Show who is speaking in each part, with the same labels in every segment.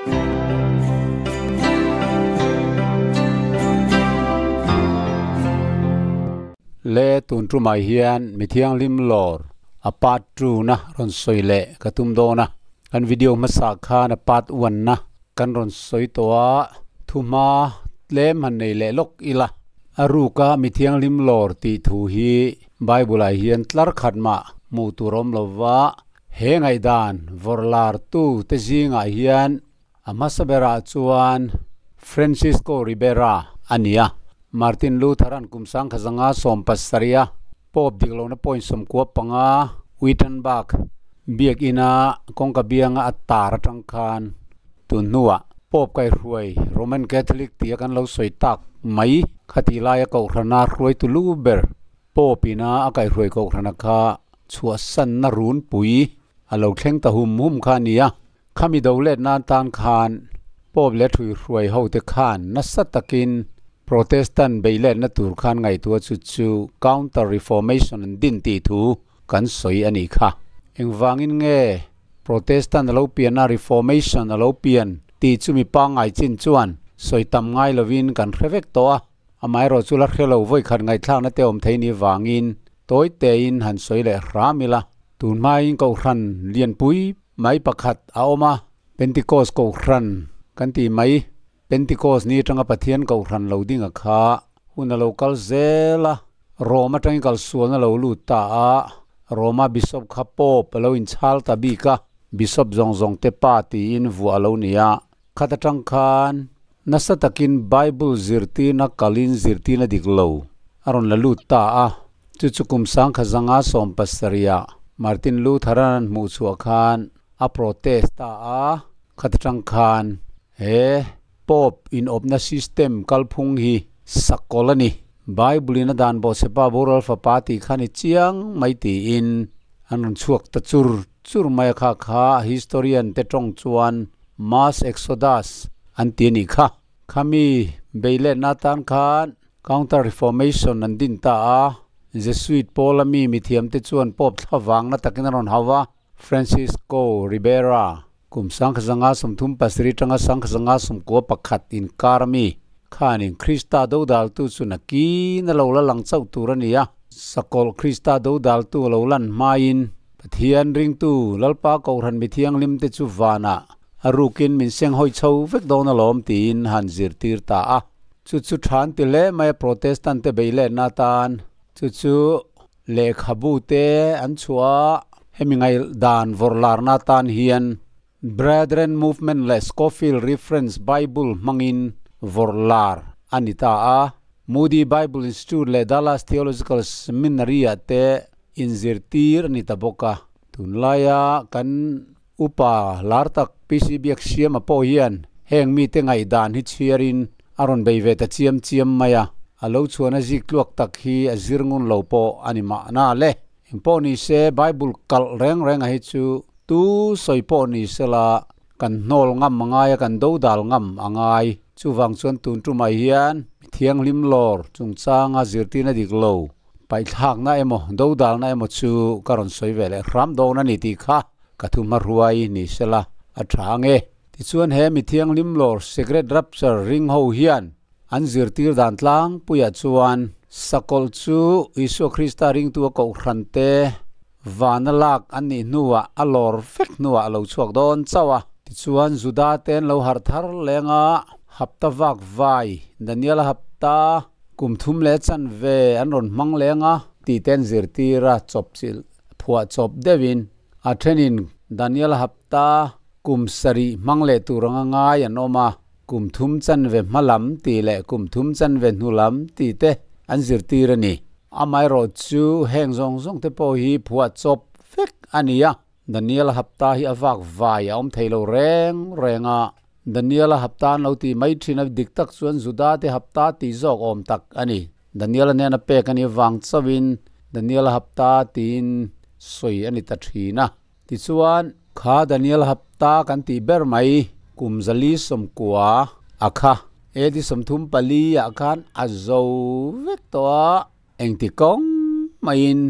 Speaker 1: Le tun tumah hian mithianghlim lawr a part 2 na rawn sawi leh ka tum dawn a. Kan video hmasa khan a part 1 na kan rawn sawi tawh a, thuhma tlem han nei leh lawk ila. A ruka mithianghlim lawr tih thu hi Bible ah hian tlar khat mah hmuh tur awm lo va, he ngaihdan vawrh lar tu te zingah hian a hmasa berah chuan Francisco Ribera a ni a. Martin Luther-a'n kum 1917 a Pope dik lohna point 95 Wittenberg biakina kawngka bianga a tar atang khan tun hnuah Pope kaihruai Roman Catholic tia kan lo sawi tak mai khatih laia kohhrana hruaitu lu ber Pope ina a kaihruai kohhrana kha chhuahsanna runpui a lo thleng ta hum hum kha a ni a. Khami do let nan tan khan Pope leh thuihruai ho te khan nasa takin Protestant beiletna tur khan ngaihtuah chu chu Counter Reformation an din tih thu kan sawi a nih kha. Engvangin nge Protestant a lo pian a Reformation a lo pian tih chu mi pangngai chin chuan sawi tam ngai lovin kan hre vek tawh a. Amaherawh chu la hre lo vawi khat ngaihthlakna te awm thei ni vangin tawi tein han sawi leh hram ila. Tun hmain Kohhran lianpui mai pakhat a awm a, Pentecost Kohhran kan tih mai. Pentecost ni atanga Pathian Kohhran lo ding a kha hun a lo kal zel a, Rome atangin kalsualna lo lut ta a, Roma Bishop kha Pope a lo inchhal ta bik a, Bishop zawng zawng te pa tiin vuah a lo ni a. Khat atang khan nasa takin Bible zirtirna kalin zirtirna dik lo a rawn la lut ta a, chu chu kum 1970 ah Martin Luther-a'n an hmuh chhuah khan a protest ta a, khat atang khan he Pope inawpna system kalphung hi sakkawl a ni. Bible-in a dan bawhchhepa boral fapa tih kha ni chiang mai tiin an rawn chhuak ta chur chur mai a kha kha historian te tawng chuan mass exodus an ti a nih kha. Khami beiletna atan khan Counter Reformation an din ta a, Jesuit pawla mi mithiam te chuan Pope thlavangna takin a rawn hau a, Francisco Ribera kum 1937 tanga 1991 inkar ami khanin Krista dodaltu chu nakin a lo la lang chauh tur a ni a. Sakawlh Krista dodaltu a lo lan hmain Pathian ringtu Lalpa Kohhran mithianghlim te chu vanah a rukin min senghawi chho vek dawn alawm tiin han zirtir ta a. Chu chu than ti hle mai a Protestant te beiletna atan chu chu lehkhabu te an chhuah a, hemi ngaihdan vawrhlarna atan hian Brethren Movement leh Scofield Reference Bible hmangin vawrhlar a ni ta a. Moody Bible Institute leh Dallas Theological Seminary-ah te inzirtir a ni ta bawk a. Tunlaia kan upa lar tak PC Biaksiama pawh hian heng mite ngaihdan hi chhiarin a rawn bei ve ta chiam chiam mai a, a lo chhuahna zik tluak tak hi a zir ngun lo pawh a ni mahna le. Engpawh ni se Bible kalh reng reng a hi chu tu sawi pawh ni sela kan hnawl ngam a ngai a, kan dodal ngam a ngai. Chuvang chuan tun tumah hian mi thianghlim lawr chungchanga zirtirna dik lo paihthlakna emaw dodalna emaw chu ka rawn sawi ve leh hram dawn a ni tih kha ka thu hmahruai ni sela a tha ang e. Tichuan he mi thianghlim lawr Secret Rapture ring ho hian an zirtir dan tlangpuiah chuan sakawlh chu Isua Krista ringtu a kohhran te vana lak an nih hnuah a lawr vek hnuah a lo chhuak dawn chauh a. Tichuan Juda te an lo harh thar leng a, hapta vak vai Daniel-a hapta kum thum leh chanve an rawn hmang leng a tih te an zirtir a, chawpchilh phuah chawp deuhin a thenin Daniel-a hapta kum sarih hmang leh tur anga ngai an awm a, kum thum chanve hma lam tih leh kum thum chanve hnu lam tih te an zirtir a ni. Amaherawh chu heng zawng zawng te pawh hi phuah chawp vek a ni a, Daniel-a hapta hi a vak vai a awm thei lo reng reng a, Daniel-a hapta an lo tih mai thin a, dik tak chuan Juda te hapta tih zawk awm tak a ni. Daniel-a hnena pek a nih avang chauhin Daniel-a hapta tiin sawi a ni ta thin a. Tichuan, kha Daniel hapta kan tih ber mai kum 490 a kha AD 34 ah khan a zo vek tawh a, engti kawng maiin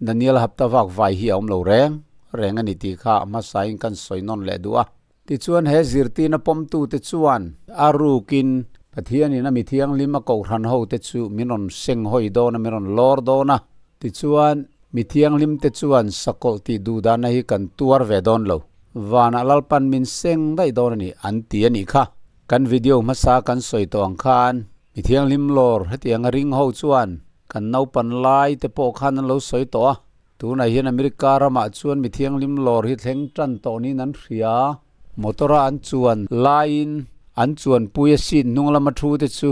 Speaker 1: Daniel hapta vak vai hi a awm lo reng reng a ni tih kha a hmasain kan sawi nawn leh duh a. Tichuan he zirtirna pawmtute chuan a rukin Pathianin a mi thianghlim a kohhran hote chu min rawn seng hawi dawn a, min rawn lawr dawn a. Tichuan mi thianghlimte chuan sakawlh tih duhdahna hi kan tuar ve dawn lo. Vanah Lalpan min seng daih dawn a ni an ti a nih kha. Kan video hmasa kan sawi tawh ang khan mi thianghlim lawr hetianga ring ho chuan kan naupan lai te pawh khan an lo sawi tawh a. Tunah hian America ramah chuan mi thianghlim lawr hi thleng tan tawh niin an hria. Motor a an chuan laiin an chuanpui a seat hnung lama thu te chu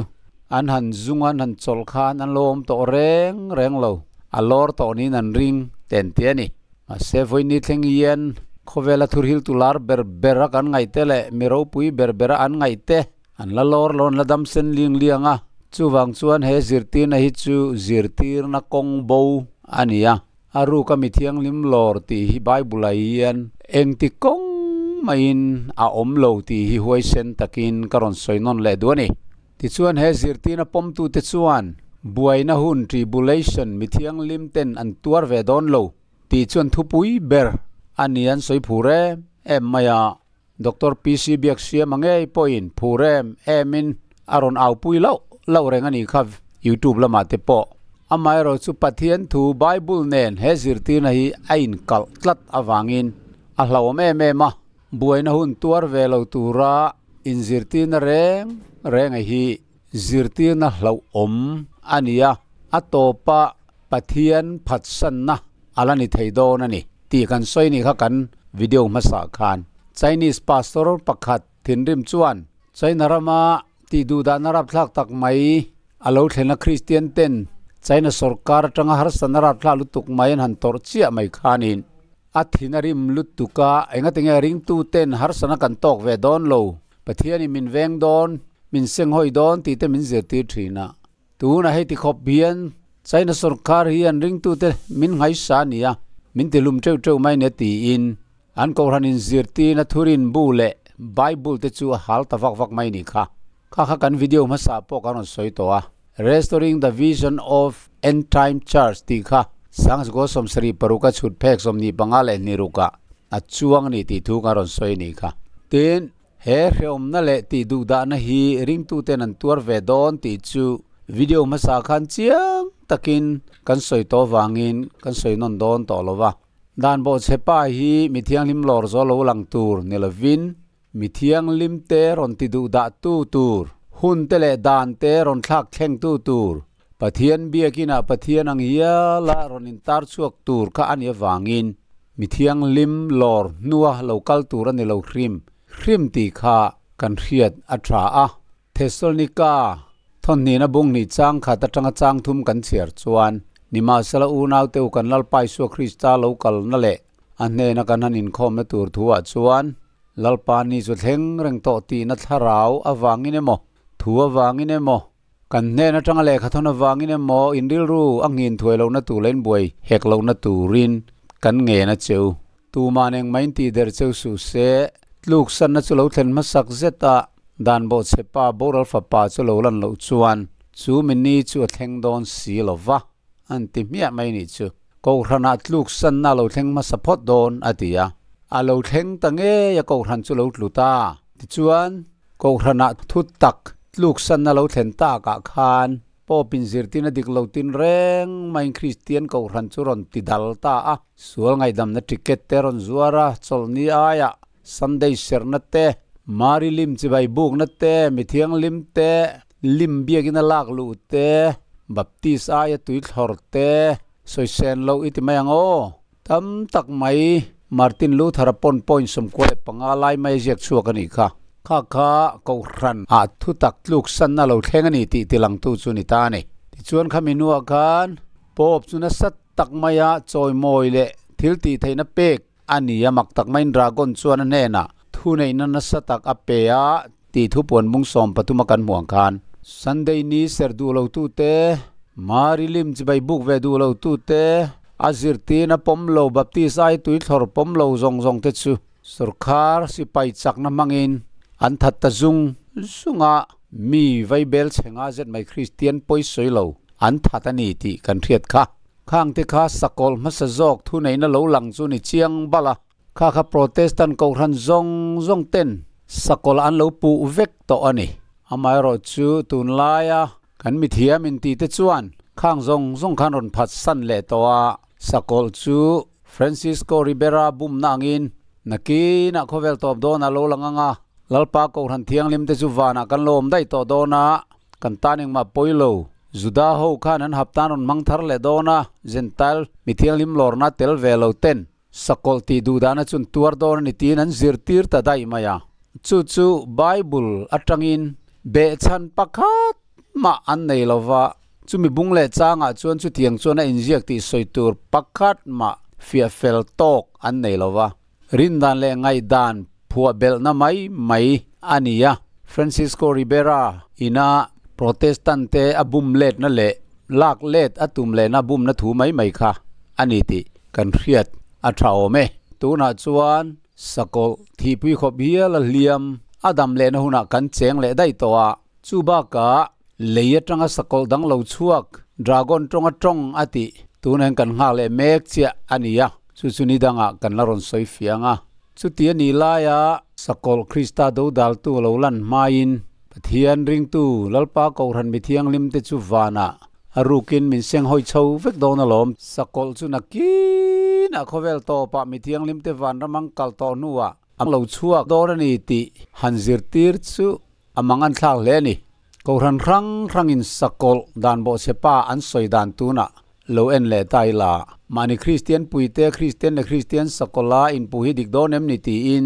Speaker 1: an han zung a, an han chawlh khan an lo awm tawh reng reng lo. A lawr tawh niin an ring ten tih a ni. Mahse vawiini thleng hian khawvela thurhil tu lar ber ber a kan ngaihte leh mi ropui ber ber a an ngaihte an la lawr lo, an la dam sen ling liang a. Chuvang chuan he zirtirna hi chu zirtirna kawng bo a ni a. A ruka mi thianghlim lawr tih hi Bible-ah hian engti kawng maiin a awm lo tih hi huaisen takin ka rawn sawi nawn leh duh a ni. Tichuan he zirtirna pawmtute chuan buaina hun, tribulation, mi thianghlim ten an tuar ve dawn lo tih chuan thupui ber a ni an sawi phur em em mai a. Doctor PC Biaksiama ngei pawhin phur em emin a rawn aupui loh loh reng a nih kha YouTube lamah te pawh. Amaherawh chu Pathian thu Bible nen he zirtirna hi a inkalh tlat avangin a hlauhawm em em a, buaina hun tuar ve lo tura inzirtirna reng renga hi zirtirna hlauhawm a ni a, a tawpa Pathian phatsanna a la ni thei dawn a ni tih kan sawi ni kha kan video hmasa khan. Chinese pastor pakhat thinrim chuan China rama tih duhdahna rapthlak tak mai a lo thlen a Kristian ten China sorkar atanga harsatna rapthlak lutuk mai an han tawrh chiah mai khanin a thin a rim lutuk a, engatinge ringtu ten harsatna kan tawk ve dawn lo, Pathianin min veng dawn, min senghawi dawn tih te min zirtir thin a. Tunah hei ti khawp hian China sorkar hian ringtute min nghaisa a ni a, min ti lum teuh teuh mai nia tiin an kohhran inzirtirna thurin bu leh Bible te chu a hal ta vak vak mai ni kha. Kha kha kan video hmasa pawh kan rawn sawi tawh a, Restoring the Vision of End Time Church tih kha Sangchgo 76 a chhut phek 25 leh 2 ah a chuang a ni tih thu kan rawn sawi a nih kha. Tin, He hreawmna leh tih duhdahna hi ringtuten an tuar ve dawn tih chu video hmasa khan chiang takin kan sawi tawh vangin kan sawi nawn dawn tawh lo va. Dan bawhchhe pa hi mi thianghlim lawr zo lo lang tur ni lovin mi thianghlim te rawn ti duhdah tu tur, hun te leh dan te rawn thlak thleng tu tur, Pathian biakinah Pathian ang hiala rawn intar chhuak tur kha a nih avangin mi thianghlim lawr hnua lo kal tur a ni lo hrim hrim tih kha kan hriat a tha a. Thesalonika thawnhnihna bung hnih chang khat atanga chang thum kan chhiar chuan nimahsela unaute u kan Lalpa Isua Krista lo kalna leh a hnena kan han inkhawmna tur thuah chuan Lalpa ni chu thleng reng tawh tihna thlarau avangin emaw thu avangin emaw Kan hnen atanga lehkha thawn avangin emaw in rilru a nghin thuai lohna tur leh in buai hek lohna turin kan ngen a cheu. Tumah eng mai in tih der cheu suh se, tluksanna chu lo thlen hmasak zet a, dan bawhchhe pa boral fapa chu lo lan loh chuan chu mini chu a thleng dawn si lo va, an ti hmiah mai nih chu. Kohhranah tluksanna a lo thleng hmasa phawt dawn a ti a, a lo thleng ta ngei a kohhran chu lo tlu ta. Tichuan, Kohhranah thu tak tluksanna lo thlen takah khan Pope in zirtirna dik lo tin reng maiin Kristian kohhran chu rawn ti dal ta a. Sual ngaihdamna ticket te rawn zuar a, chawlhni aiah Sunday serhna te, Mari lim chibai bukna te, mi thianghlim te, lim biakina lak luh te, Baptist aia tui thlawr te, sawisên loh i ti mai ang aw. Tam tak mai Martin Luther-a pawn point 95 lai mai a ziak chhuak a nih kha. Kha kha Kohhran ah thutak tluksanna lo thleng a ni tih tilangtu chu ni ta a ni. Tichuan khami hnuah khan Pope chu nasa tak maia chawimawi leh thil tih theihna pek a ni a, mak tak maiin Dragon chuan a hnenah thuneihna nasa tak a pe a tih thu puan bung 13 a kan hmuh ang khan. Sunday ni ser duh lo tute, Mari lim chibai buk ve duh lo tute, a zirtirna pawm lo Baptist ai tui thlawr pawm lo zawng zawng te chu sorkar sipai chakna hmangin an that ta zung zung a, mi vaibel chhe nga zet mai Kristian pawi sawi lo an that a ni tih kan hriat kha. Khang te kha sakawlh hmasa zawk thuneihna lo lang chu ni chiang bal a. Kha kha Protestant Kohhran zawng zawng ten sakawlh an lo puh vek tawh a ni. Amaherawhchu tunlaia kan mithiam intite chuan khang zawng zawng khan rawn phatsan leh tawh a, sakawlh chu Francisco Ribera bumna angin nakinah khawvel tawp dawn a lo lang ang a, Lalpa Kohhran Thianghlim te chu vanah kan lo awm daih tawh dawn a, kan tan engmah pawi lo. Juda ho khan an haptan rawn hmang thar leh dawn a, Gentile mi thianghlim lawrna tel ve lo ten sakawlh tih duh dana chun tuar dawn a ni tiin an zirtir ta daih mai a. Chu chu Bible atangin behchhan pakhat mah an nei lo va, chumi bung leh changah chuan chutiang chuan a inziak tih sawi tur pakhat mah fiah fel tawk an nei lo va. Rindan leh ngaihdan phuah belhna mai mai a ni a. Francisco Ribera ina Protestant te a bum letna leh lak let a tum lehna bumna thu mai mai kha a ni tih kan hriat a tha awm e. Tunah chuan sakawlh thihpui khawp hial a hliam a dam lehna hunah kan cheng leh daih tawh a, chu bakah lei atanga sakawlh dang lo chhuak dragon tawnga tawng a tih tunah hian kan nghak leh mek chiah a ni a, chu chu ni dangah kan la rawn sawi fiang a. Chuti a nih laia sakawlh Krista dodaltu a lo lan hmain Pathian ringtu Lalpa Kohhran mithianghlim te chu vanah a rukin min seng hawi chho vek dawn alawm. Sakawlh chu nakinah khawvel tawpah mithianghlim te vanram ang kal tawh hnuah a lo chhuak dawn a ni tih han zirtir chu a mang an thlak hle a ni. Kohhran hrang hrangin sakawlh dan bawhchhe pa an sawi dan tunah lo en leh ta ila. Mahni Kristian puite Kristian leh Kristian sakawlha inpuh hi dik dawn em ni tiin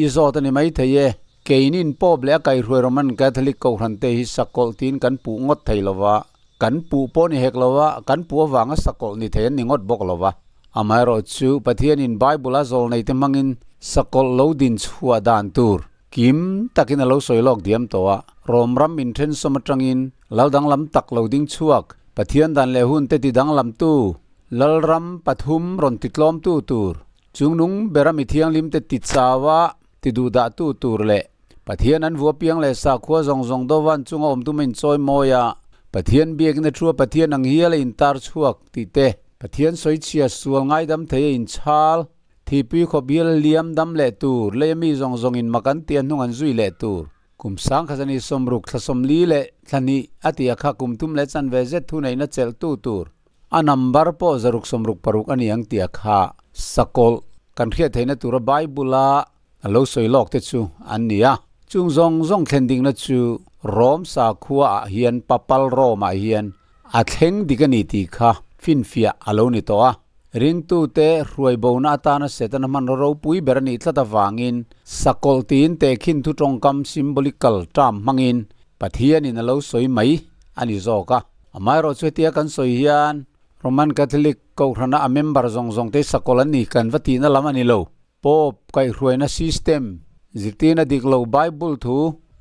Speaker 1: i zawt a ni maithei e. Keinin Pope leh a kaihruai Roman Catholic Kohhran te hi sakawlh tiin kan puh ngawt thei lo va, kan puh pawh ni hek lo va, kan puh avanga sakawlh ni thei an ni ngawt bawk lo va. Amaherawhchu, Pathianin Bible-a zawlnei te hmangin sakawlh lo din chhuah dan tur kim takin a lo sawi lawk diam tawh a, Rom ram inthen sawm atangin lal danglam tak lo ding chhuak, Pathian dan leh hun te ti danglamtu, Lalram pathum rawn ti tlawmtu tur, chungnung bera mi thianghlim te ti chau a, Ti duhdahtu tur leh Pathian an vua piang leh sakhua zawng zawng dawvan chunga awm tum a inchawi mawi a, Pathian biakna thua Pathian ang hial a intar chhuak tih te, Pathian sawichhia sual ngaidam thei a inchhal, thihpui khawp hial liam dam leh tur, lei ami zawng zawng in mak an tia hnung an zui leh tur. Kum sangkhazani sawmruk thla 40 leh thla hnih a ti a kha kum thum leh chanve zet thuneihna chelhtu tur A number pawh 666 a ni ang tia kha sakawlh kan hriat theihna tura Bible-a a lo sawi lawk te chu an ni a. Chung zawng zawng thlen dikna chu Rom sakhua ah hian Papal Rome ah hian a thleng dik a ni tih kha finfiah a lo ni tawh a. Ringtute hruai bona atana Setana hmanraw ropui ber a nih tlat avangin sakawlh tiin tehkhin thu tawngkam symbolical term hmangin Pathianin a lo sawi mai a ni zawk a. Amaherawh chu hetia kan sawi hian Roman Catholic Kohhrana a member zawng zawng te sakawlh an ni kan va tihna lam a ni lo. Pope kaihhruaina system zirtirna dik lo Bible thu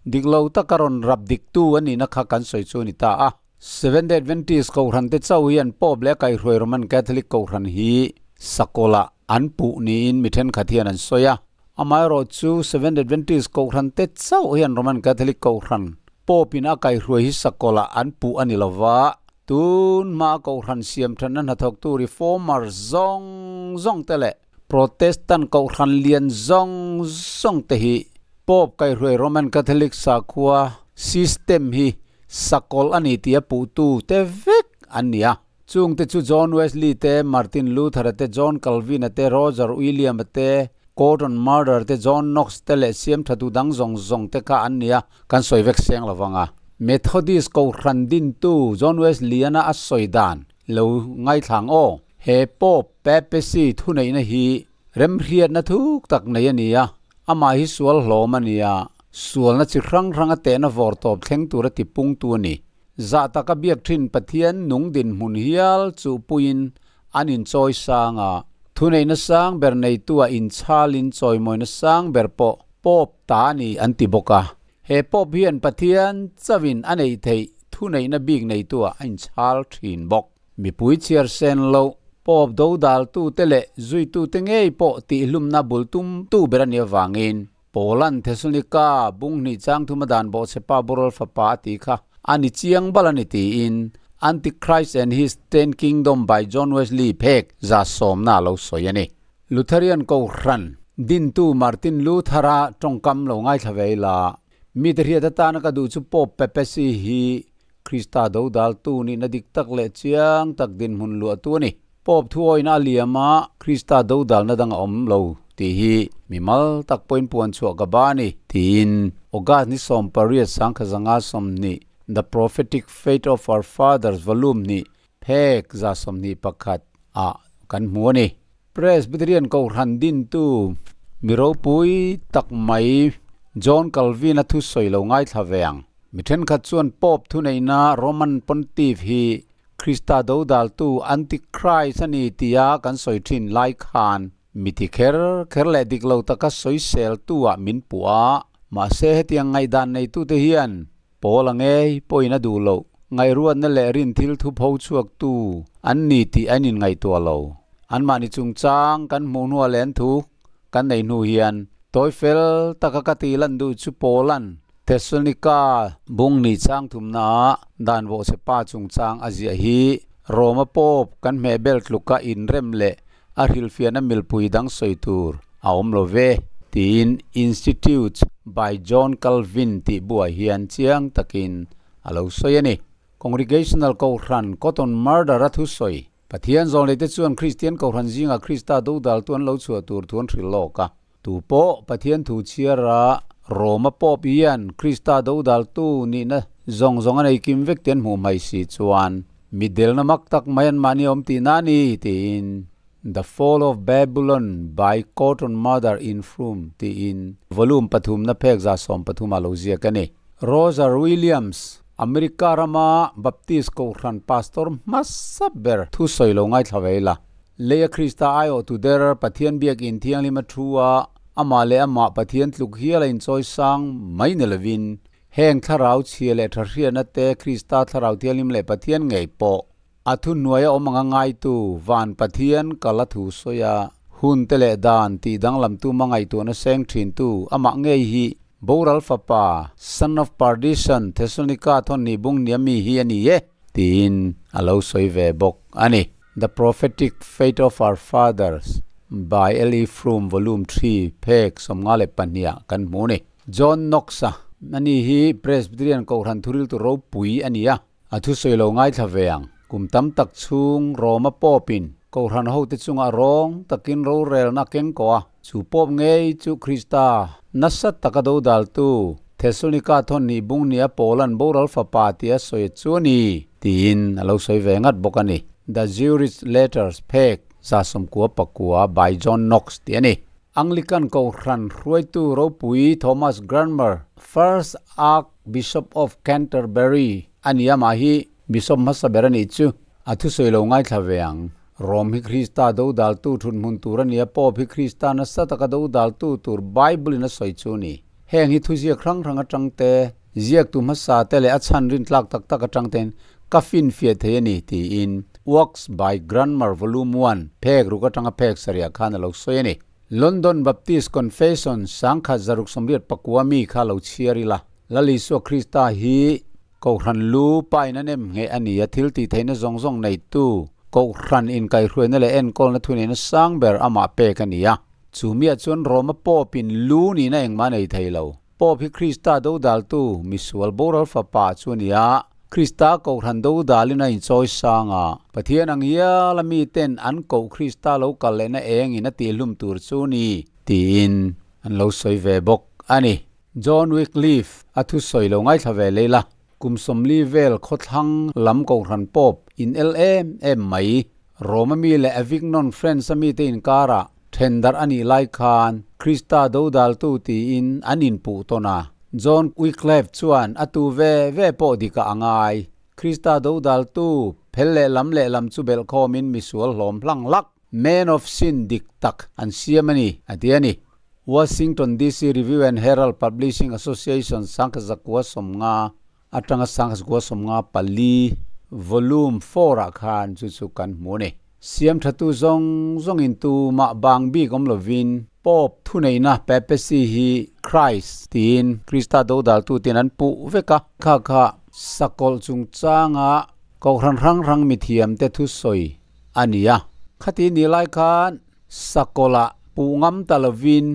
Speaker 1: dik lo taka rawn rap diktu a nihna kha kan sawi chu a ni ta a. Seventh-day Adventist Kohhran te chauh hian Pope leh a kaihhruai Roman Catholic Kohhran hi sakawlhah an puh niin mi thenkhat hian an sawi a. Amaherawh chu Seventh-day Adventist Kohhran te chauh hian Roman Catholic Kohhran Pope in a kaihruai hi sakawlh ah an puh a ni lo va, tun hma a Kohhran siam thatna hnathawktu Reformer zawng zawng te leh Protestant Kohhran lian zawng zawng te hi Pope kaihruai Roman Catholic sakhua system hi sakawlh a ni tih a puhtu te vek an ni a. Chung te chu John Wesley te, Martin Luther-a te, John Calvin-a te, Roger William-a te, Cotton Mather te, John Knox te leh siamthatu dang zawng zawng te kha an ni a, kan sawi vek seng lo vang a. Methodist Kohhran dintu John Wesley-ana a sawi dan lo ngaithlang aw. He Pope Papacy thuneihna hi remhriatna thuk tak nei a ni a, amah hi sual hlawm a ni a, sualna chi hrang hranga tehna vawr tawp thleng tura tipungtu a ni. Zah taka biak thin Pathian nung dinhmun hial chu puiin an inchawi sang a, thuneihna sang ber neitua inchhalin chawimawina sang ber pawh Pope ta a ni an ti bawk a. He Pope hian Pathian chauhin a neih theih thuneihna bik neitua a inchhal thin bawk. Mipui chhiar sen loh Pope dodaltute leh zuitute ngei pawh tihhlumna bul tumtu ber a nih avangin Poland Thessalonica bung hnih chang thuma dan bawhchhe pa boral fapa a tih kha a ni chiang bal a ni tiin Antichrist and His Ten Kingdom by John Wesley phek 10% a lo sawi a ni. Lutherian Kohhran. Dintu Martin Luther-a tawngkam lo ngaithla ve ila, mite hriat atana ka duh chu Pope Papacy hi Krista dodaltu nihna dik tak leh chiang tak dinhmun luahtu a ni. Pope thuawina a liam a, Krista dodalna dang a awm lo tih hi mimal tak pawhin puan chhuah ka ba a ni, tiin August ni 18 1920 The Prophetic Faith of Our Fathers Volume hnih phek 121 ah kan hmu a ni. Presbyterian Kohhran dintu mi ropui tak mai John Calvin-a thusawi lo ngaithla ve ang. Mi thenkhat chuan Pope thuneihna Roman Pontiff hi Krista dodaltu Antichrist a ni tia kan sawi thin lai khan mi ti kher kher leh dik lo taka sawiseltu ah min puh a, mahse hetiang ngaihdan neitute hian Pawl a ngei pawhin a duh loh, ngaihruatna leh rin thil thu pho chhuaktu an ni tih an inngaihtuah lo. Anmahni chungchang kan hmuh hnuah leh an thu kan nei hnu hian tawi fel taka ka tih lan duh chu Pawlan Thessalonika bung nih chang thumnaah dan vawhse pa chungchang a ziah hi Roma Pope kan hmehbel tluka inrem leh a hrilhfiahna milpui dang sawi tur a awm lo ve, tiin Institutes by John Calvin tih buah hian chiang takin a lo sawi a ni. Congregational Kohhran Cotton Murder a thusawi, Pathian zawnleite chuan Kristian Kohhran zingah Krista dodaltu an lo chhuah tur thu an hrilh lawk a. Tu pawh Pathian thu chhiara Roma Pope hian Krista dodaltu nihna zawng zawng a nei kim vek tih an hmuh hmai si chuan mitdelna mak tak mai an mahni awm tihna a ni tiin The Fall of Babylon by Cotton Mather in Froom tiin volume pathumna phek 13 ah lo ziak a ni. Roger Williams, America rama Baptist Kohhran pastor hmasa ber thusawi lo ngaithla ve ila. Leia Krista aiawhtu der Pathian biakin thianghlim a thu a, amah leh amah Pathian tluk hial a inchawi sang mai ni lovin, heng thlarau chhia leh tha hriatna te Krista thlarau thianghlim leh Pathian ngei pawh a thuhnuai a awm anga ngaitu van Pathian kal a thu sawi a, hun te leh dan tih danglamtu hmangaihtuahna seng thintu amah ngei hi Boral Fapa, Son of Perdition, Thessalonika thawn nih bung nia mi hi a ni e, tiin a lo sawi ve bawk a ni. The Prophetic Faith of Our Fathers by L. E. Froom Volume 3 phek 52 ah kan hmu a ni. John Knox-a, ani hi Presbyterian Kohhran thuriltu ropui a ni a, a thusawi lo ngaithla ve ang. Kum tam tak chhung Roma Pope-in Kohhran hote chungah rawng takin rorelna a keng kawh a, chu Pope ngei chu Krista nasa taka dodaltu Thessalonika thawn nih bung nia Paulan boral fapa tia sawi chu a ni tiin a lo sawi ve ngat bawk a ni. The Zurich Letters phek 99 by John Knox tih a ni. Anglican Kohhran hruaitu ropui Thomas Cranmer, First Archbishop of Canterbury a ni a, mah hi Bishop hmasa ber a nih chu a thusawi lo ngaithla ve ang. Rome hi Krista dodaltu thut hmun tur a ni a, Pope hi Krista nasa taka dodaltu tur Bible in a sawi chu a ni. Heng hi thuziak hrang hrang atang te, ziaktu hmasa te leh a chhan rintlak tak tak atang ten ka finfiah thei a ni tiin Works by Cranmer Volume 1 phek ruk atanga phek sarih khan a lo sawi a ni. London Baptist Confession 1689 mi kha lo chhiar ila. Lal Isua Krista hi Kohhran lu pain a nem ngheh a ni a, thil tih theihna zawng zawng neitu Kohhran inkaihhruaina leh enkawlna thuneihna sang ber amah pek a ni a. Chu miah chuan Roma Pope in lu nihna engmah a nei thei lo. Pope hi Krista dodaltu misual boral fapa chu a ni a, Krista Kohhran dodalin a inchawi sang a, Pathian ang hial a miten an koh Krista lo kal lehna engin a tihhlum tur chu ni tiin an lo sawi ve bawk a ni. John Wycliffe a thusawi lo ngaithla ve lei la, kum 40 vel khawthlang lam Kohhran Pope in el em em mai. Roma mi leh Avignon France a mite inkarah thendarh a nih lai khan Krista dodaltu tiin an inpuh tawn a. John Wycliffe chuan a tu ve ve pawh dikah a ngai. Krista dodaltu phel leh lam leh lam chu belhkhawmin misual hlawm hlang hlak, Man of Sin dik tak an siam a ni, a ti a ni. Washington DC Review and Herald Publishing Association 1990 atanga 1994 Volume 4 ah khan chu chu kan hmu a ni. Siam thatu zawng zawngin tumah bang bik awm lovin Pope thuneihna Papacy hi Christ tiin Krista dodaltu ten an puh vek a. Kha kha sakawlh chungchanga Kohhran hrang hrang mithiamte thusawi a ni a. Khati ni lai khan sakawlhah Puh ngam ta lovin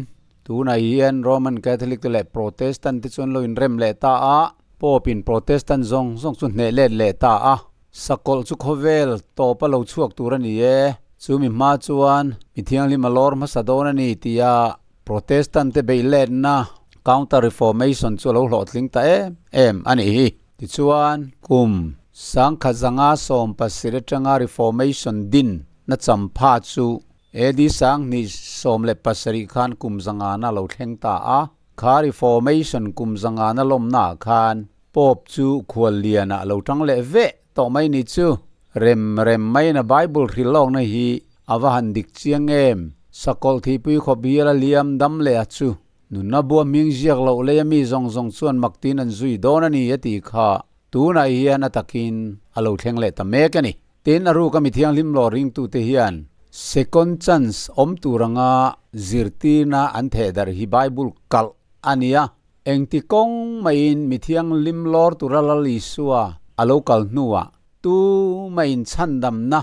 Speaker 1: tunah hian Roman Catholic te leh Protestant te chu an lo inrem leh ta a, Pope in Protestant zawng zawng chu hneh let leh ta a, sakawlh chu khawvel tawp a lo chhuak tur a ni e, chu mi hma chuan mi thianghlim a lawr hmasa dawn a ni tia Protestant te beih letna Counter Reformation chu a lo hlawhtling ta em em a nih hi. Tichuan, kum 1770 atanga Reformation din na champha chu AD 2017 khan kum zangana lo thleng ta a. Kha Reformation kum zangana lawmnaah khan Pope chu khual lianah lo tang leh veh tawh mai ni chu. Rem rem maiin a Bible hrilh lawkna hi a va han dik chiang em? Sakawlh thihpui khawp hial a liam dam leh a chu. Nunna bua hming ziak loh lei a mi zawng zawng chuan maktin an zui dawn a ni a tih kha tunah hian a takin a lo thleng leh ta mek a ni. Tin, a ruka mi thianghlim lawr ringtute hian second chance awm tur anga zirtirna an theh darh hi Bible kalh a ni a. Engti kawng maiin mi thianghlim lawr tura Lal Isua a lo kal hnuah tu maiin chhandamna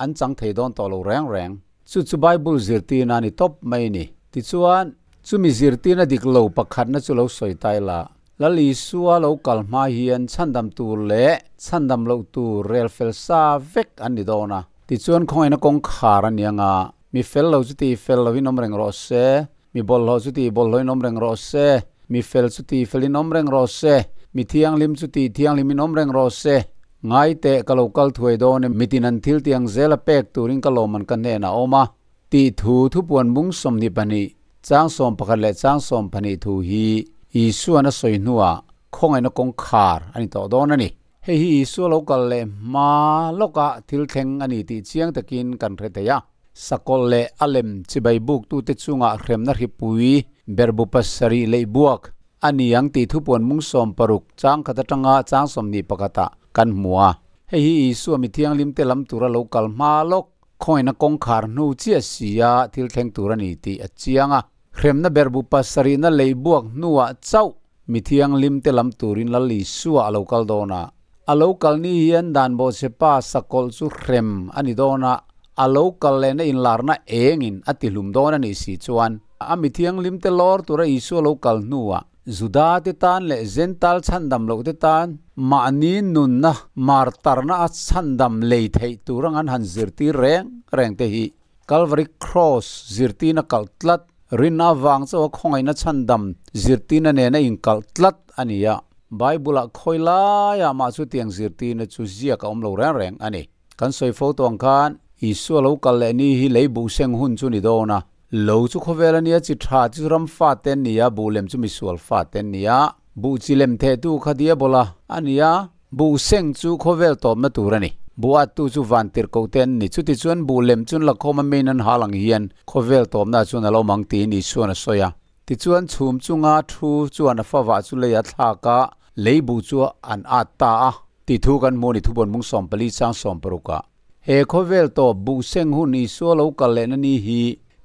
Speaker 1: an chang thei dawn tawh lo reng reng. Chu chu Bible zirtirna a ni tawp mai a ni. Tichuan, chumi zirtirna dik lo pakhatna chu lo sawi ta ila, Lal Isua lo kal hma hian chhandam tur leh chhandam loh tur rel fel sa vek an ni dawn a. Tichuan khawngaihna kawngkhar a ni anga, mi fel lo chu ti fel loin awm reng rawh se, mi bawlhhlawh chu ti bawlhhlawhin awm reng rawh se, mi fel chu ti felin awm reng rawh se, mi thianghlim chu ti thianghlimin awm reng rawh se. Ngai teh ka lo kal thuai dawn e, mitin an thil tiang zela pek turin ka lawmman ka hnenah a awm a, tih thu thupuan bung 22, chang 11 leh chang 12 thu hi Isuan a sawi hnuah khawngaihna kawngkhar a ni tawh dawn a ni. Hei hi Isua lo kal leh hma lawkah thil thleng a ni tih chiang takin kan hre thei a. Sakawlh leh a lem chibai buktute chungah hremna hripui berbu pasarih leih buak a ni ang tih thupuan mung 60 chang khat atanga chang 21 ah kan hmu a. Hei hi Isua mi thianghlimte lam tura lo kal hma lawk khawngaihna kawngkhar hnu chiah sia thil thleng tur a ni tih a chiang a. Hremna berbu pasarihna lei buak hnuah chauh mi thianghlimte lam turin Lal Isua a lo kal dawn a. A lo kal ni hian dan bawhchhepa sakawlh chu hrem a ni dawn a, a lo kal lehna inlarna engin a tihlum dawn a nih si chuan a mi thianghlimte lawr tura Isua lo kal hnuah Juda te tan leh Gentile chhandam loh te tan mahni nunna martarna a chhandam lei theih tur ang an han zirtir reng reng te hi Calvary Cross zirtirna kalh tlat, rinna avang chauha khawngaihna chhandam zirtirna nena inkalh tlat a ni a. Bible-ah khawi laiah mah chutiang zirtirna chu ziak a awm lo reng reng a ni. Kan sawi fo tawh ang khan Isua lo kal leh ni hi lei buh seng hun chu ni dawn a. Lo chu khawvel a nia, chi tha chu ram fate an ni a, buh lem chu misual fate an ni a. Buh chi lem thehtu kha diabola a ni a, buh seng chu khawvel tawpna tur a ni. Buh attu chu van tirhkoh te an ni. Chutichuan buh lem chun lakhawm a main an hal ang hian khawvel tawpna chuan a lo awm ang tiin Isuan a sawi a. Tichuan chhum chunga thu chuan a favah chu lei a thlak a, lei buh chu an at ta a. Tih thu kan hmu a ni thubawn mung 14 chang 60 ah. He khawvel tawp buh seng hun Isua lo kal lehna ni hi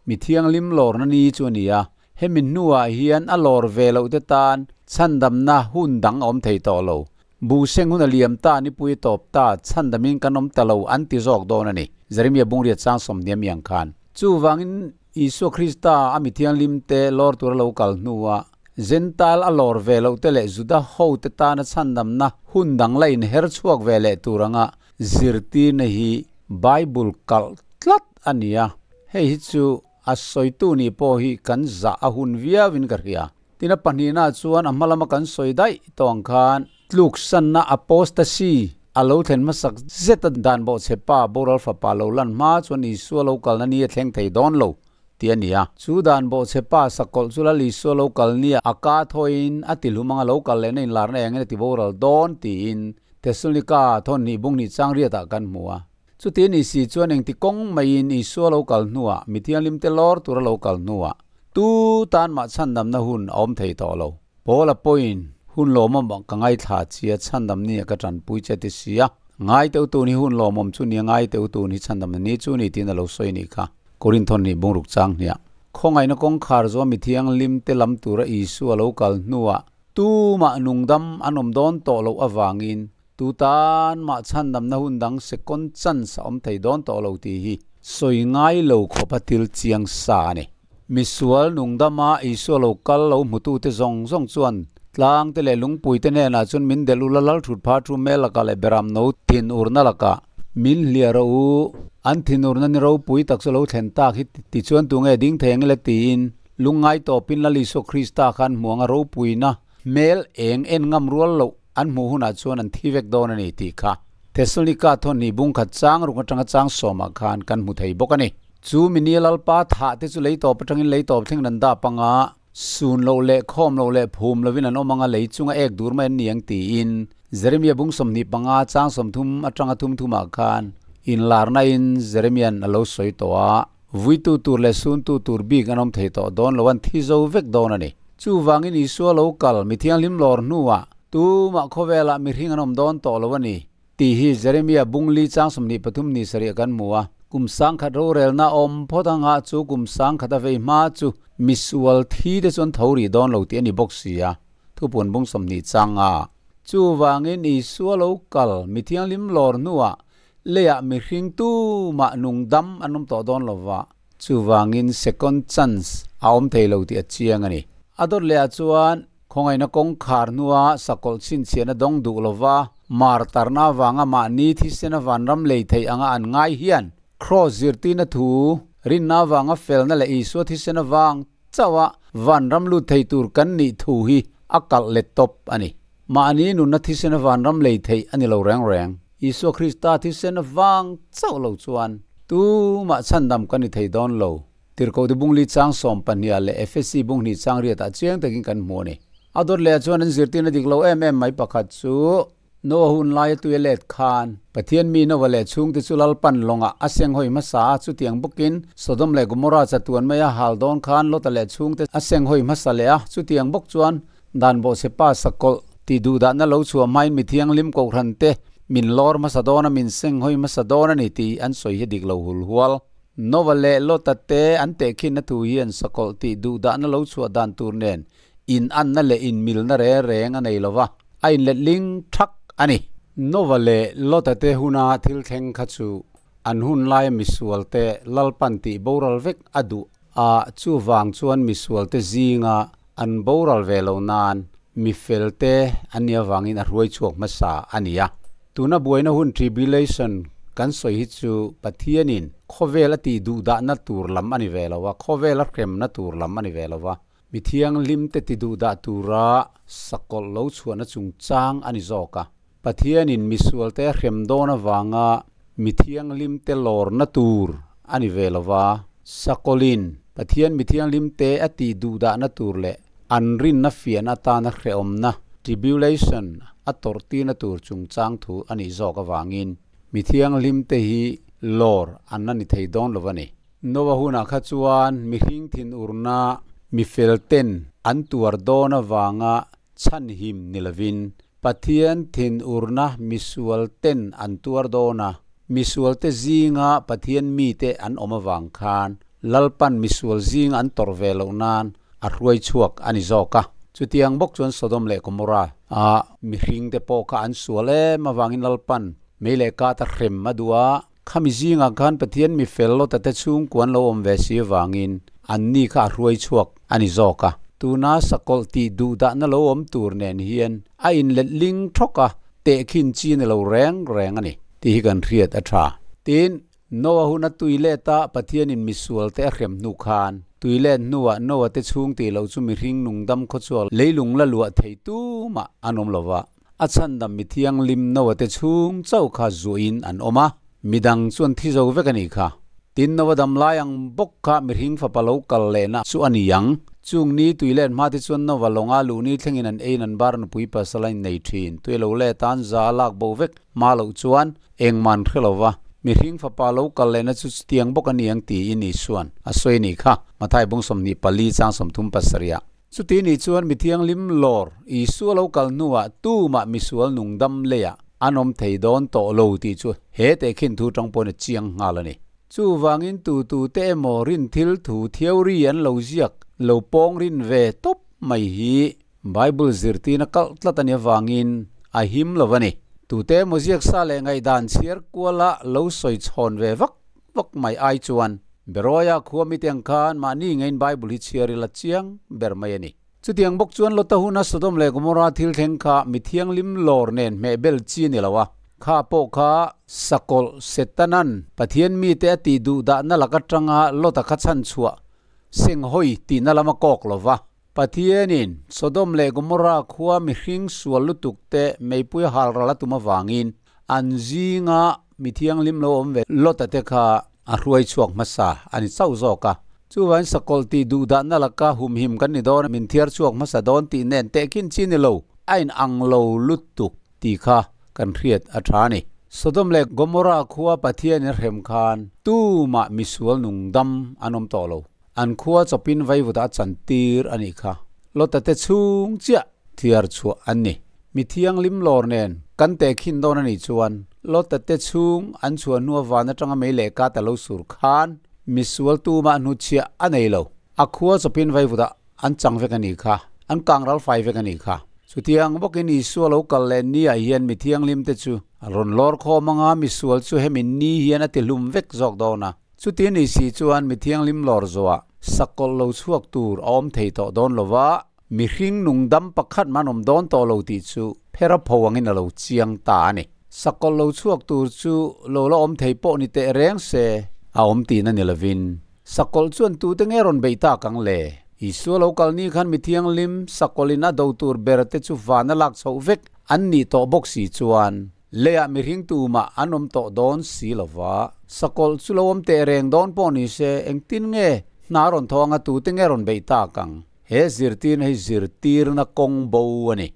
Speaker 1: mi thianghlim lawrna ni chu a ni a, hemi hnuah hian a lawr ve loh te tan chhandamna hun dang a awm thei tawh lo. Buh seng hun a liam ta, nipui a tawp ta, chhandamin kan awm ta lo an ti zawk dawn a ni, Jeremia bungriat chang 30 mi ang khan. Chuvangin Isua Krista a mi thianghlim te lawr tura lo kal hnuah Gentile a lawr ve loh te leh Juda ho te tana chhandamna hun dang la inher chhuak ve leh tur anga zirtirna hi Bible kalh tlat a ni a, hei hi chu a sawitu nih pawh hi kan zah a hun viauin ka hria. Tin a pahnihna chuan a hma lama kan sawi daih tawh ang khan tluksanna apostasy a lo thlen hmasak zet a dan bawhchhe pa boral fapa lo lan hma chuan Isua lo kalna ni a thleng thei dawn lo tih a ni a. Chu dan bawhchhe pa sakawlh chu Lal Isua lo kal nia a ka thawiin a ti hlum anga lo kal lehna inlarna engin a ti boral dawn tiin Thessalonika thawn hnih bung hnih chang riatah kan hmu a. Chuti ni si chuan engti kawng maiin Isua lo kal hnuah mi thianghlimte lawr tura lo kal hnuah tu tan mah chhandamna hun a awm thei tawh lo. Paula pawhin hun lawmawm ka ngaithla chia chhandam nia ka tanpui che ti si a, ngai teuh tun hi hun lawmawm chu nia ngai teuh tun hi chhandamna ni chu ni tiin a lo sawi nih kha. Korinthon nih bungruk chang hniah. Khawngaihna kawngkhar zawh mi thianghlimte lam tura Isua lo kal hnuah Tumah nungdam an awm dawn tawh loh avangin tu tan mah chhandamna hun dang second chance a awm thei dawn tawh lo tih hi sawi ngai lo khawpa thil chiang sa a ni. Misual nungdama Isua lo kal lo hmutute zawng zawng chuan tlang te leh lungpui te hnenah chuan min delh ula lal thut pha thu mel lakah leh beram no thinurna lakah min hliah rawh u. An thinurna ni ropui tak chu lo thlen tak hi tichuan tunge ding thei ang ila tiin lungngai tawpin Lal Isua Krista khan hmuang a ropuina hmel eng en ngam rual loh an hmuh hunah chuan an thi vek dawn a ni tih kha Thessalonika thawnhnih bungkhat chang ruk atanga chang sawmah khan kan hmu thei bawk a ni. Chu mini Lalpa thah te chu lei tawp atangin lei tawp thleng an dap anga, sun loh leh khawm loh leh phum lovin an awm anga lei chunga ek dur mai an ni ang tiin Jeremia bung 25 chang 30 atanga thum thumah khan inlarna in Jeremia'n a lo sawi tawh a. Vuitu tur leh suntu tur bik an awm thei tawh dawn lo, an thi zo vek dawn a ni. Chuvangin Isua lo kal, mi thianghlim lawr hnuah tumah khawvelah mihring an awm dawn tawh lo a ni, tih hi Jeremia bung li chang 23 ni sarih kan hmu a. Kum sangkhat rorelna awm phawt anga chu kum sangkhat a vei hma chu misual thi te chuan tho rih dawn lo tih a ni bawk si a, thupun bung 20 chang a. Chuvangin Isua lo kal, mi thianghlim lawr hnuah Leiah mihring tumah nung dam an awm tawh dawn lo va, chuvangin second chance a awm thei lo tih a chiang a ni. A dawt lehah chuan khawngaihna kawngkhar hnua sakawlh chhinchhiahna dawng duh lo va, mar tarna avanga mahni thisena vanram lei theih anga an ngai hian Kraws zirtirna thu rinna avanga felna leh Isua thisen avang chauha vanram lut thei tur kan nih thu hi a kalh let tawp a ni. Mahni nunna thisen a vanram lei theih a ni lo reng reng. Isua Krista thisen avang chauh lo chuan tumah chhandam kan ni thei dawn lo. Tirhkohte bungli chang 12 ah leh Efesi bunghnih chang riatah chiang takin kan hmu a ni. A dawt lehah chuan an zirtirna dik lo em em mai pakhat chu Noah hun laia tui a let khan Pathian mi Noah leh chhungte chu Lalpan lawngah a seng hawi hmasa a, chutiang bawkin Sodom leh Gomorrah chatuan maia hal dawn khan Lota leh chhungte a seng hawi hmasa leh a, chutiang bawk chuan Dan bawhchhe pa sakawlh tih duhdahna lo chhuah hmain mi thianghlim kohhran te min lawr hmasa dawn a, min seng hawi hmasa dawn a ni tih an sawi hi dik lo hul hual. Nova leh Lota te an tehkhinna thu hian sakawlh tih duhdahna lo chhuah dan tur nen inanna leh inmilna reng reng a nei lo va, a inletling thak a ni. Nova leh Lota te huna thil thleng kha chu an hun laia misual te Lalpan tih boral vek a duh a, chuvang chuan misual te zinga An boral ve lo nan mi fel te an nih avangin a hruai chhuak hmasa a ni a. Tuna buaina hun tribulation kan sawi hi chu Pathianin khawvel a tih duhdahna tur lam a ni ve lo a, khawvel a hremna tur lam a ni ve lo a, mi thianghlim te ti duhdah tura sakawlh lo chhuahna chungchang a ni zawk a. Pathianin misualte a hrem dawn avanga mi thianghlimte lawrna tur a ni ve lo va, Sakawlin Pathian mi thianghlimte a tih duhdahna tur leh an rinna fiahna atana hrehawmna, tribulation, a tawrhtirna tur chungchang thu a nih zawk avangin mi thianghlimte hi lawr an la ni thei dawn lo a ni. Noah hunah kha chuan mihring thinurna mi felten an tuar dawn avanga chhanhim ni lovin Pathian thinurna misual ten an tuar dawn a, misual te zinga Pathian mite an awm avang khan Lalpan misual zinga an tawrh ve loh nan a hruai chhuak a ni zawk a. Chutiang bawk chuan Sodom leh Gomorrah a mihring te pawh kha an sual em avangin Lalpan mei leh kat a hrem a duh a, Khami zingah khan Pathian mi fel lawta te chhungkua an lo awm ve si avangin anni kha a hruai chhuak a ni zawk a. Tuna sakawlh tih duhdahna lo awm tur nen hian a inlet ling thawk a, tehkhin chi a ni lo reng reng a ni tih hi kan hriat a tha. Tin, Noah huna tui leta Pathianin misualte a hrem hnu khan, tui let hnuah Noah te chhung tih loh chu mihring nungdam khawchhuak leilung la luah thei tumah an awm lo va. A chhandam mi thianghlim Noah te chhung chauh kha zuahin an awm a, midang chuan thi zo vek a nih kha. Tin, Noah dam lai ang bawk kha mihring fapa lo kal lehna chu a ni ang. Chung ni tui let hma te chuan Noah lawnga luhni thlengin an eiin an bar nupui pasal a innei thin. Tui lo let a an za a lak bo vek hma loh chuan engmah an hre lo va, mihring fapa lo kal lehna chu chutiang bawk a ni ang tiin Isua'n a sawi a nih kha, Mathai bung 24 chang 37 ah. Chuti nih chuan mi thianghlim lawr Isua lo kal hnuah tumah misual nungdam leiah an awm thei dawn tawh lo tih chu he tehkhin thu tang pawhin a chiang nghal a ni. Chuvangin tutute emaw rin thil thu theory an lo ziak lo pawng rin ve tawp mai hi Bible zirtirna kalh tlat a nih avangin a him lo a ni. Tute emaw ziak sa leh ngaihdan chhiar kuala lo sawi chhawn ve vak vak mai ai chuan. Beroia khua mite ang khan mahni ngeiin Bible hi chhiar ila chiang ber mai a ni. Chutiang bawk chuan Lota huna Sodom leh Gomorra thil thleng kha mi thianghlim lawr nen hmehbel chi a ni lo a, kha pawh kha sakawlh Setanan Pathian mite a tih duh dahna lak atanga Lota kha chhan chhuah seng hawi tihna lam a kawk lo va. Pathianin Sodom leh Gomorra khua mihring sual lutuk te meipui hal ral a tum avangin an zinga mi thianghlim lo awm ve Lota te kha a hruai chhuak hmasa a ni chauh zawk a. Chuvain sakawlh tih duh dahna laka humhim kan ni dawn a, min thiar chhuak hmasa dawn tih nen tehkhin chi ni lo, a inang lo lutuk tih kha kan hriat a tha a ni. Sodom leh Gomorra khua Pathianin a hrem khan tumah misual nungdam an awm tawh lo. An khua chawpin vaivutah a chantir a nih kha. Lota te chhung chiah thiar chhuah an ni. Mi thianghlim lawr nen kan tehkhin dawn a nih chuan Lota te chhung an chhuah hnua van atanga mei leh kat a lo sur khan misual tumah hnuchhiah a nei lo. A khua chawpin vaivutah an chang vek a nih kha. An kang ral fai vek a nih kha. Chutiang bawkin Isua lo kal leh niah hian mi thianghlim te chu a rawn lawr khawm anga misual chu hemi ni hian a ti hlum vek zawk dawn a. Chuti ni si chuan mi thianghlim lawr zawhah sakawlh lo chhuak tur a awm thei tawh dawn lo va, mihring nungdam pakhat man awm dawn tawh lo tih chu phera pho angin a lo chiang ta a ni. Sakawlh lo chhuak tur chu lo la awm thei pawh ni teh reng se, a awm tihna ni lovin sakawlh chuan tute nge rawn beih tak ang le? Isua lo kal ni khan mi thianghlim sakawlhin a do tur ber te chu van a lak chhoh vek an nih tawh bawk si chuan, Leiah mihring tumah an awm tawh dawn si lo va, sakawlh chu lo awm teh reng dawn pawh ni se, engtin nge hna rawn thawh anga tute nge rawn beih tak ang? He zirtirna hi zirtirna kawng bo a ni.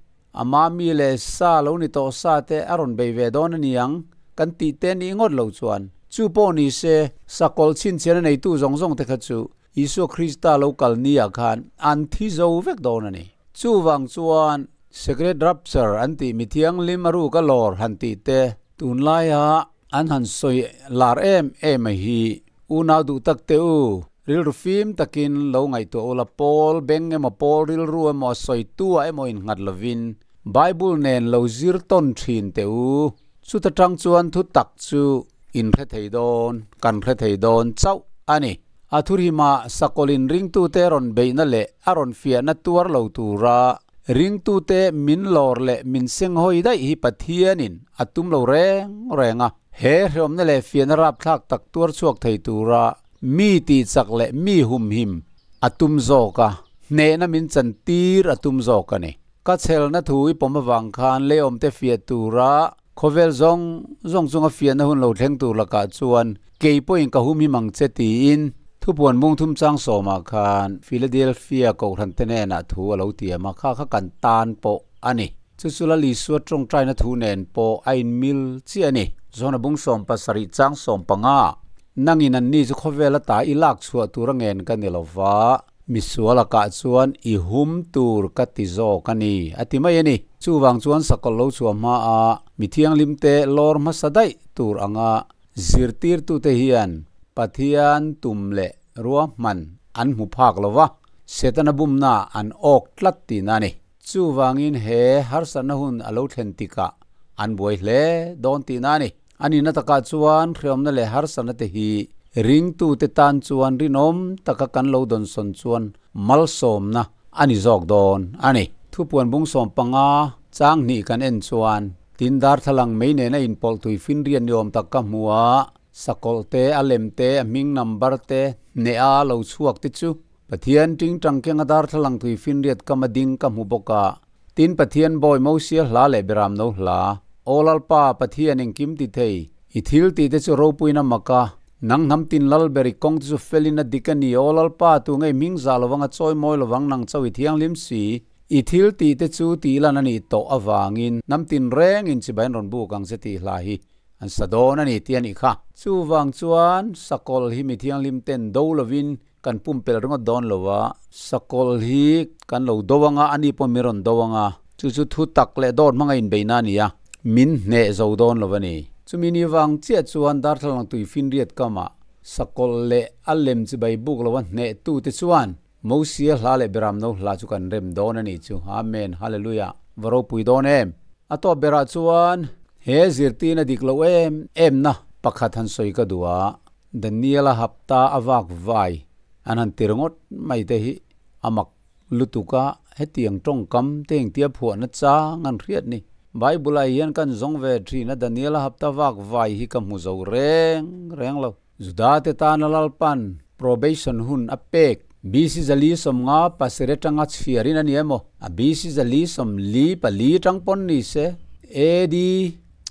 Speaker 1: Ama mi leh sa lo ni tawh sa te a rawn bei ve dawn a ni ang kan tih te nih ngawt lo chuan, chu pawh ni se, sakawlh chhinchhiahna neitu zawng zawng te kha chu Isua Krista lo kal niah khan an thi zo vek dawn a ni. Chuvang chuan Secret Rapture an tih mi thianghlim a ruk a lawr han tih te tunlaia an han sawi lar em em a hi unau duh tak te u, rilru fim takin lo ngaihtuah ula pawl beng emaw pawl rilru emaw a sawi tu ah emaw innghat lovin Bible nen lo zir tawn thin te u. Chuta tang chuan thu tak chu in hre thei dawn, kan hre thei dawn chauh a ni. A thurhimah sakawlin ringtute rawn beihna leh a rawn fiahna tuar lo tura ringtute min lawr leh min senghawi daih hi Pathianin a tum lo reng reng a. He hreawmna leh fiahna rapthlak tak tuar chhuak thei tura mi tihchak leh mi humhim a tum zawk a, hnehna min chantir a tum zawk a ni. Ka chhelna thu i pawm avang khan leiawmte fiah tura Khawvel zawng zawng chunga fiahna hun lo thleng tur lakah chuan kei pawhin ka hum him ang che tiin thupuan mung thum chang sawmah khan Philadelphia kohhran te hnenah thu a lo tiam a, kha kha kan tan pawh a ni. Chu chu Lal Isua tawngtaina thu nen pawh a inmil chiah a ni. Zawna bung 17 chang 15 nangin anni chu khawvel ata i lak chhuah tur a ngen ka ni lo va. Misual a kah chuan i hum tur ka ti zawk a ni, a ti mai a ni. Chuvang chuan sakawlh lo chhuah hma a mi thianghlimte lawr hmasa daih tur anga zirtirtute hian Pathian tum leh ruahman an hmu phak lo va, Setana bumna an awk tlat tihna a ni. Chuvangin he harsatna hun a lo thlen tikah an buai hle dawn tihna a ni. A nihna takah chuan hreawmna leh harsatna te hi ringtute tan chuan rinawm taka kan lo dawnsawn chuan malsawmna a ni zawk dawn a ni. Thupuan bung 15 chang hnih kan en chuan tin darthlalang mei nena inpawlh tui finriat ni awm tak ka hmu a, sakawlh te, a lem te, a hming number te, hneha lo chhuak te chu Pathian tingtang kenga darthlalang tui finriat kama ding ka hmu bawk a. Tin, Pathian bawi Mosia hla leh Beram no hla, Aw Lalpa, Pathian engkim ti thei, i thil tih te chu ropuina mak a, nang hnam tin lal ber i kawng te chu felin a dik a ni, Aw Lalpa, tu ngei hming zah lovang a chawi mawi lovang nang chauh i thianghlim si, i thil tih te chu tih lan a nih tawh avangin hnam tin rengin chibai an rawn buk ang che tih hla hi an sa dawn a ni tih a nih kha. Chuvang chuan sakawlh hi mi thianghlim ten do lovin Kan pumpelh ringawt dawn lo a, sakawlh hi kan lo do anga, ani pawh min rawn do anga, chu chu thu tak leh dawt hmanga inbeihna a ni a, min hneh zo dawn lo a ni. Chumi ni vang chiah chuan darthlalang tui finriat kamah sakawlh leh a lem chibai buk lo a hneh tute chuan Mosia hla leh Beram no hla chu kan rem dawn a ni chu. Amen Hallelujah va ropui dawn em! A tawp berah chuan he zirtirna dik lo em emna pakhat han sawi ka duh a. Daniela hapta a vak vai an han ti ringawt mai te hi a mak lutuk a, hetiang tawngkam te engtia phuahna chang an hriat ni. Bible ah hian kan zawng ve thin a, Daniela hapta vak vai hi ka hmu zo reng reng lo. Juda te tana Lalpan probation hun a pek BC 450 pasarih atanga chhiarin a ni emaw, a BC 444 atang pawn ni se, AD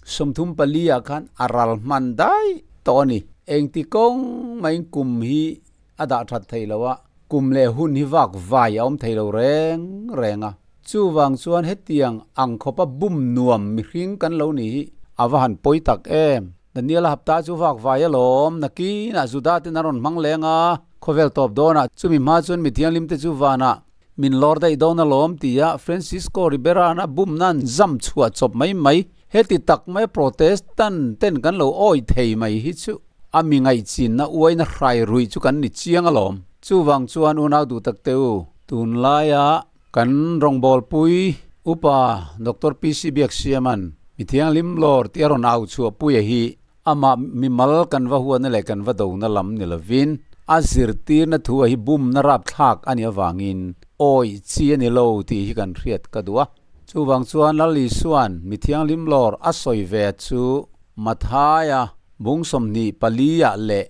Speaker 1: 34 ah khan a ral hman daih tawh a ni. Engti kawng maiin kum hi a dah that thei lo a, kum leh hun hi vak vai a awm thei lo reng reng a. Chuvang chuan hetiang ang khawpa bum nuam mihring kan lo ni hi a va han pawi tak em! Daniela hapta chu vak vai alawm, nakinah Juda ten a rawn hmang leng a, khawvel tawp dawnah chumi hma chuan mi thianghlim te chu vanah min lawr daih dawn alawm tia Francisco Ribera-na bumna an zam chhuah chawp mai mai. Heti tak mai Protestant ten kan lo awi thei mai hi chu a mi ngaihchinna uaina hrai ruih chu kan ni chiang alawm. Chuvang chuan unau duh tak te u, tunlaia Kan rawngbawlpui Upa Doctor PC Biaksiaman mi thianghlim lawr tih a rawn au chhuah puia hi amah mimal kan va huatna leh kan va dona lam ni lovin a zirtirna thu a hi bumna rapthlak a nih avangin awih chi a ni lo tih hi kan hriat ka duh a. Chuvang chuan Lal Isua'n mi thianghlim lawr a sawi ve chu Mathaia bung 24 ah leh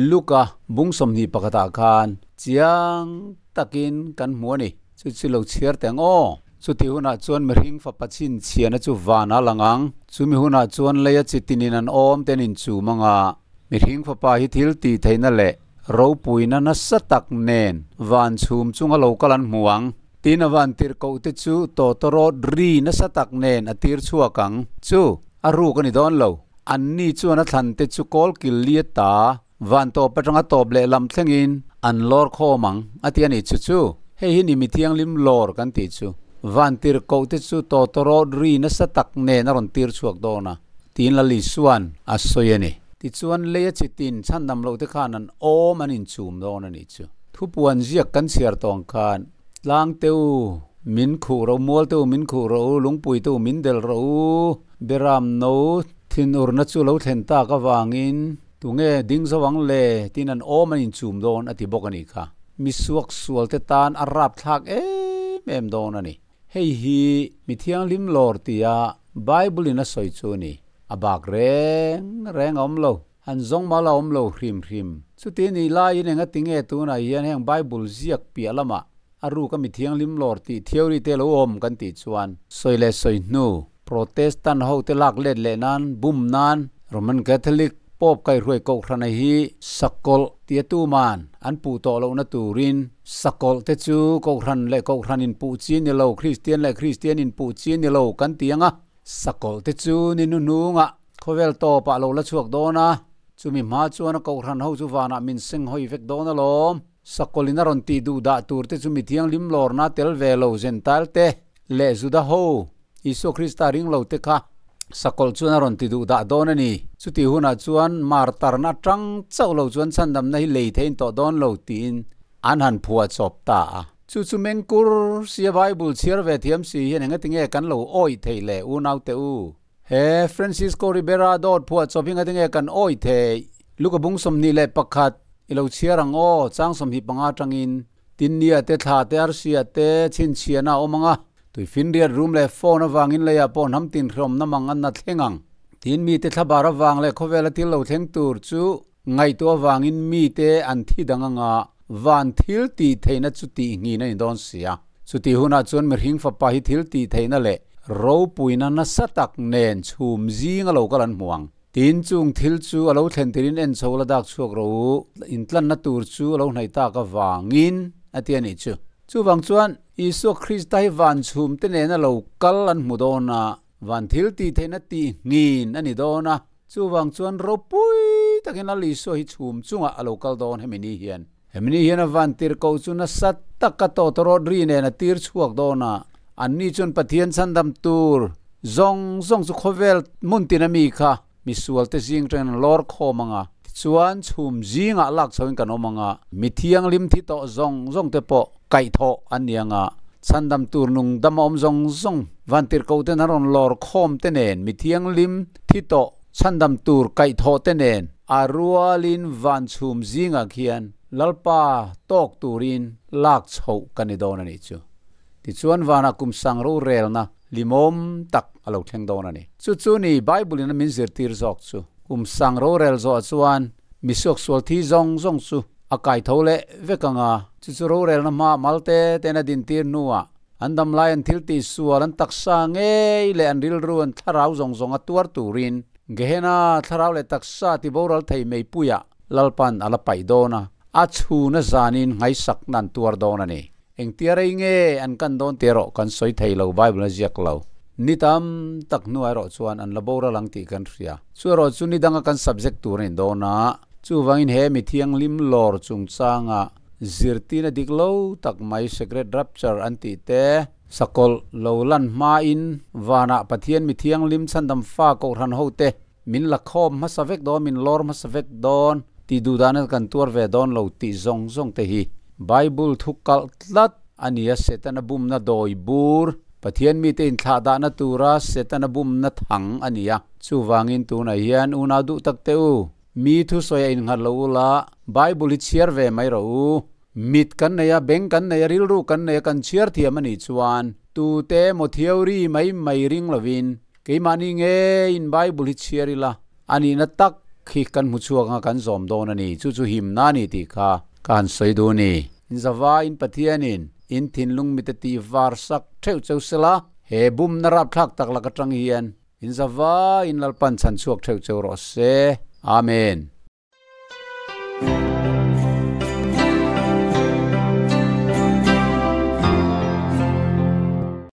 Speaker 1: Luka bung 21 ah khan chiang takin kan hmu a ni. Chu chu lo chhiar teh ang aw. Chuti hunah chuan mihring fapa chhinchhiahna chu van a lang ang. Chumi hunah chuan leia chi tinin an awm te an inchum ang a. Mihring fapa hi thil tih theihna leh ropuina nasa tak nen van chhum chunga lo kal an hmu ang. Tin a van tirhkoh te chu tawtawrawt ri nasa tak nen a tir chhuak ang. Chu, a ruk a ni dawn lo. Anni chuan a thlan te chu kawlkil li ata Van tawp atanga tawp leh lam thlengin an lawr khawm ang, a ti a ni. Chu chu, hei hi ni mi thianghlim lawr kan tih chu. Van tirhkoh te chu tawtawrawt ri nasa tak nen a rawn tir chhuak dawn a, tiin Lal Isua'n a sawi a ni. Tichuan, lei a chitin chhandam loh te khan an awm an inchum dawn a nih chu. Thupuan ziak kan chhiar tawh ang khan, Tlang te u, min khuh rawh u, mual te u, min khuh rawh u, lungpui te u, min del rawh u, beram no thinurna chu lo thlen tak avangin, Tunge ding zo ang le? tiin an awm an inchum dawn a ti bawk a nih kha. Mi suak sual te tan a rapthlak em em dawn a ni. Hei hi mi thianghlim lawr tia Bible in a sawi chu a ni. A bak reng reng a awm lo. Han zawng mal a awm lo hrim hrim. Chuti nih laiin engatinge tunah hian heng Bible ziak piah lamah a ruk a mi thianghlim lawr tih theory te lo awm kan tih chuan sawi leh sawi hnu Protestant ho te lak let leh nan bum nan Roman Catholic Pope kaihruai kohhrana hi sakawlh tia tuman an puh tawh lohna turin sakawlh te chu kohhran leh kohhran in puh chi ni lo Kristian leh Kristian in puh chi ni lo kan ti ang a sakawlh te chu ni hnuhnungah khawvel tawpah lo la chhuak dawn a chumi hma chuan a kohhran ho chu vanah min seng hawi vek dawn alawm. Sakawlin a rawn tih duh dah tur te chu mi thianghlim lawrna tel ve lo Jentail te leh Juda ho, Isua Krista ring lo te kha sakawlh chuan a rawn ti duh dah dawn a ni. Chutih hunah chuan martarna atang chauh lo chuan chhandamna hi lei theiin tawh dawn lo tiin an han phuah chawp ta a. Chu chu mengkur sia Bible chhiar ve thiam si hian engatinge kan lo awih theih le unaute u? He Francisco Ribera dawt phuah chawp hi ngatinge kan awih theih? Luka bung 21 i lo chhiar ang aw, chang 25 atangin Tinnia te thla te arsia te chhinchhiahna a awm ang a, tuifinriat rum leh phone avangin leiah pawh hnam tinhrawmna mang an na thleng ang. Tin mite thlabar avang leh khawvela thil lo thleng tur chu ngaihtuah avangin mite an thi dang anga van thil tih theihna chu tihnghin a ni dawn si a. Chutih hunah chuan mihring fapa hi thil tih theihna leh ropuina nasa tak nen chhum zinga lo kal an hmu ang. Tin, chung thil chu a lo thlen tirin en chho la dak chhuak rawh u, intlanna tur chu a lo hnaih tak avangin, a ti a nih chu. Chuvang chuan, Isua Krista hi van chhumte nena lo kal an hmu dawn a, van thil tih theihna tih nghin a ni dawn a. Chuvang chuan ropui takin Lal Isua hi chhum chungah a lo kal dawn hemi ni hian. Hemi ni hian a van tirhkoh chu nasa taka tawtawrawt ri nen a tir chhuak dawn a, anni chuan Pathian chhandam tur zawng zawng chu khawvel hmun tin ami kha misualte zing atangin an lawr khawm ang a, tichuan chhum zingah lak chhoin kan awm ang a, mi thianghlim thi tawh zawng zawng te pawh kaihthawh an ni ang a, chhandam tur nung dam a awm zawng zawng van tirhkoh ten an rawn lawr khawm te nen mi thianghlim thi tawh chhandam tur kaihthawh te nen. A rualin van chhum zingah khian Lalpa tawk turin lak chhoh ka ni dawn a nih chu. Tichuan vanah kum sang rorelna limawm tak a lo thleng dawn a ni. Chu chu ni Bible in a min zirtir zawk chu. Kum sang rorel zawh chuan misuak sual thi zawng zawng chu a kai tho leh vek ang a, chu chu rorelna hma malte ten a dintir hnuah an damlai an thil tih sual an taksa ngei leh an rilru an thlarau zawng zawng a tuar turin Gehenna thlarau leh taksa ti boral thei meipuiah Lalpan a la paih dawn a, a chhun a zanin nghaisakna an tuar dawn a ni. Engtia rei nge an kan dawn tih erawh kan sawi thei lo, Bible a ziak lo. Ni tam tak hnuah erawh chuan an la boral ang tih kan hria. Chu erawh chu ni danga kan subject tur a ni dawn a, chuvangin he mi thianghlim lawr chungchanga zirtirna dik lo tak mai Secret Rapture an tih te, Sakawlh lo lan hmain vanah Pathian mi thianghlim chhandam fa kohhran hote min la khawm hmasa vek dawn, min lawr hmasa vek dawn tih duhdana kan tuar ve dawn lo tih zawng zawng te hi Bible thu kalh tlat a ni a, Setana bumna dawi bur, Pathian mite inthlahdahna tura Setana bumna thang a ni a. Chuvangin tunah hian unau duh tak teh u, mi thusawi a innghat lo ula, Bible hi chhiar ve mai rawh u. Mit kan nei a, beng kan nei a, rilru kan nei a, kan chhiar thiam a nih chuan tute emaw theory mai mai ring lovin keimahni ngeiin Bible hi chhiar ila a nihna tak hi kan hmu chhuak anga kan zawm dawn a ni. Chu chu himna a ni tih kha ka han sawi duh a ni. Inzavain Pathianin in thinlung mite tih var sak theuh cheu sela, he bumna rapthlak tak lak atang hian inzavain Lalpan chhan chhuak theuh cheu rawh se. Amen.